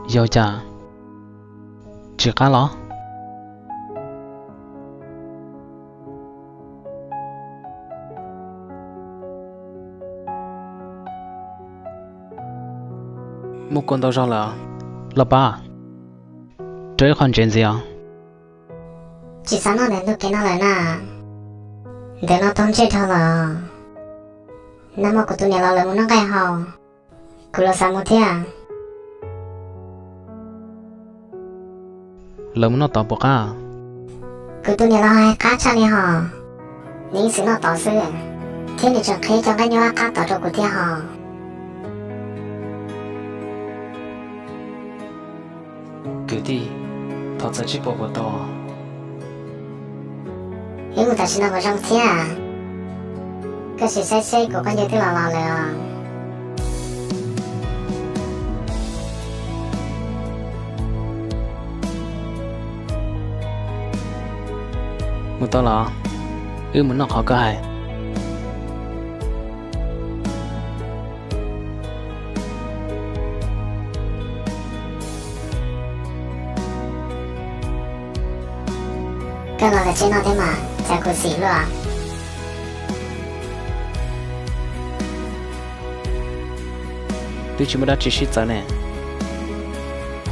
Yog cas? Tsis qab los? Muaj kua ntau zog lawm. Los pab, rau ib qho ntsev ntxiv os. Tsis xav noj ntawm ntug kev no lawm na. Ntawm no taug ntsej dhau los. Nag hmo kuv tus niam laus lawv mus noj nqaij haus, kuv los xav mus thiab. Lawv mus noj tod puas qab? Kuv tus niam laus hais qab tshaj li hos. Nws yeej xwm noj tod xwb, thiab nws tseem qhia cov nqaij nyuj qab qab tod rau kuv thiab hos. Kwv tij, thov txawv tsis pom puas tau? Wb mus tam sim no puas zoo thiab? Koj sim saib seb kuv pab ncaws twb los los lawm os. Mus tau los, wb mus noj qhov koj hais. Koj los ntawm tsev no thiab mas, cas kuv xim luaj. Twb tsis muaj dab tsi sib txawv ne.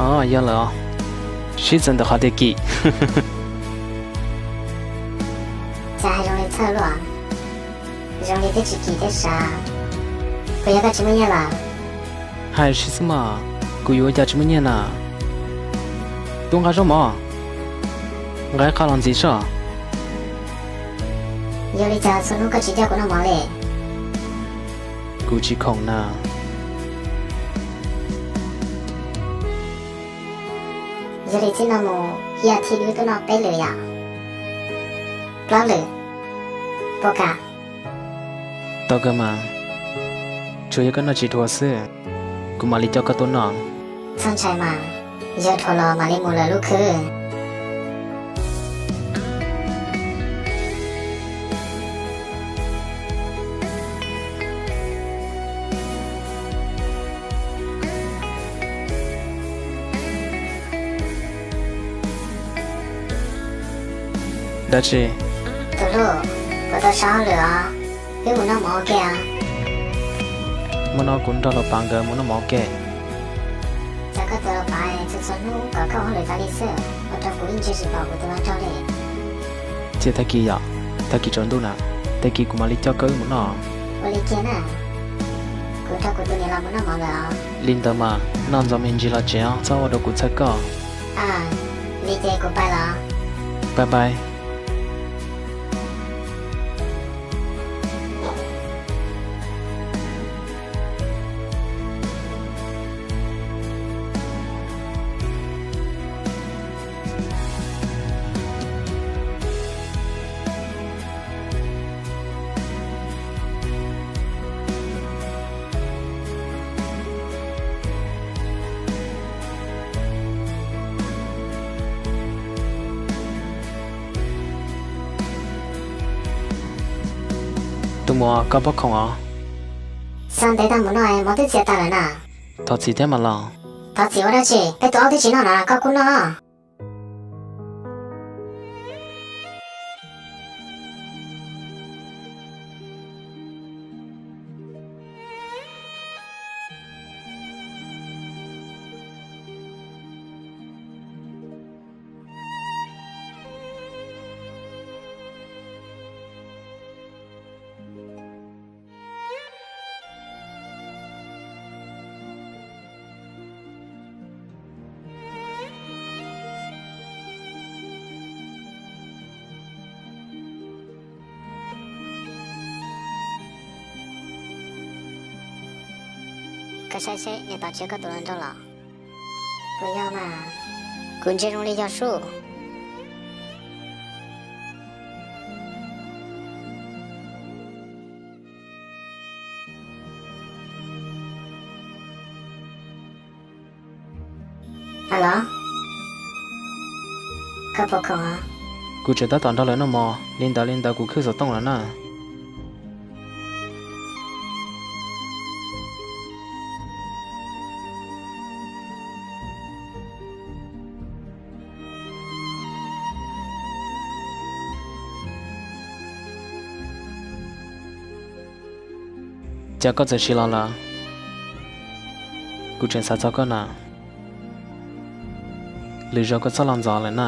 Os, yog lawm os. Sib txawv ntawm qhov tias kim. Cas hais zoo li txhawj luaj, zoo li twb tsis kim thiab sav. Puas yog koj tsis muaj nyiaj lawm? Hais siv xwb mas, kuv yuav ua cas tsis muaj nyiaj na. Tub nqa zaub mov, nqa ib qho los ntxiv soj. Yog li cas txhua hnub koj tsis coj kuv noj mov li? Kuv tsis khoom na. Yog li txij no mus ib as thiv wb tuaj noj peb lwm yom? Plaub lwm, puas kam? Tau kawg mas, tsuas yog koj noj tsis dhuav xwb, kuv mam li coj koj tuaj noj. Txhob ntshai mas, yog dhuav los mam li mus lawm lub khwb. Dab tsi? Tus hlub, puas tau so hauj lwm os? Wb mus noj mov ua ke os. Hmo no kuv nrog Laus Pav nkawd mus noj mov ua ke. Cas koj tus Laus Pav txhua txhua hnub kom koj ua hauj lwm tas li xwb, ua rau kuv yeej ntsia tsis pom kuv tus hluas nraug li. Txij tag kis yom, tag kis tsaus ntuj na, tag kis kuv mam li coj koj wb mus noj. Ua li kiag na, kuv nrog kuv tus niam laus mus noj mov lawm os. Li ntawd mas, noj ntxuav me ntsis los tsev os, txhob ua rau kuv txhawj koj. Li ces kuv pais los. Pais pais. Tus muam, koj pob khoom os. Xav ntev tag mus noj, mov twb txiav tas lawm na. Thov txim thiab mas los. Thov txim ua dab tsi, peb tus aub twb tsis noj na, koj kuj noj. Koj saib seb nws tos tsis koj tus hluas nraug los. Puas yog mas? Kuv ntsia zoo li yog sub. Alo, koj puas khoom? Kuv tseem tab tom nrog lawv noj mov, li ntawd li ntawd kuv khwb xov tooj lawm na. Cas koj txawm siv los lawm? Kuv tseem xav txog koj na. Lwm zaus koj txhob los ntxov lawm na.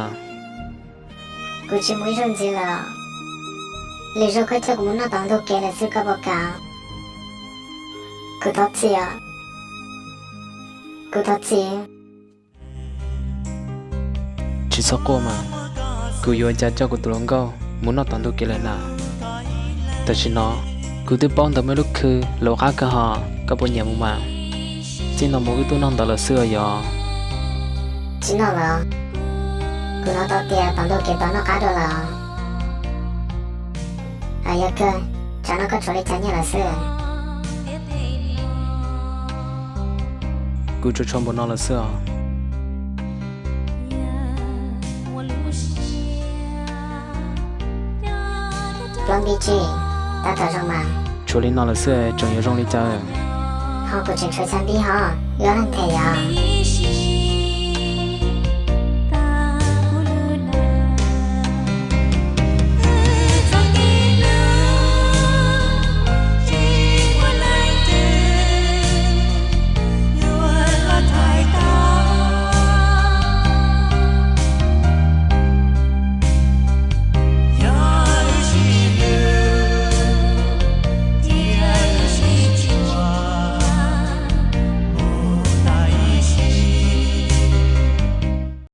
Kuv tsis mus ib zaug ntxiv lawm. Lwm zaug koj coj kuv mus noj tom ntug kev lawm xwb koj puas kam? Kuv thov txim os. Kuv thov txim. Tsis txhob quaj mas, kuv yuav ua cas coj kuv tus hluas nkauj mus noj tom ntug kev lawm na. Tam sim no kuv twb paub ntawm muaj ib lub khw lawv qab kawg ho, koj puas nyiam mus mas? Txij no mus wb tuaj noj ntawd lawm xwb os yog. Tsis noj lawm. Kuv hnov tau tias tom ntug kev tod noj qab dua lawm. Yog kawg, tsam no koj tshuav li cas nyiaj lawm xwb? Kuv tsuas tshuav npaum no lawm xwb os. Plaub npib tsib, tab tom zoo mas. Tshuav li no lawm xwb tseem yuav zoo li cas? Ho kuv tseem tshuav xya npib ho, wb ob leeg them yom.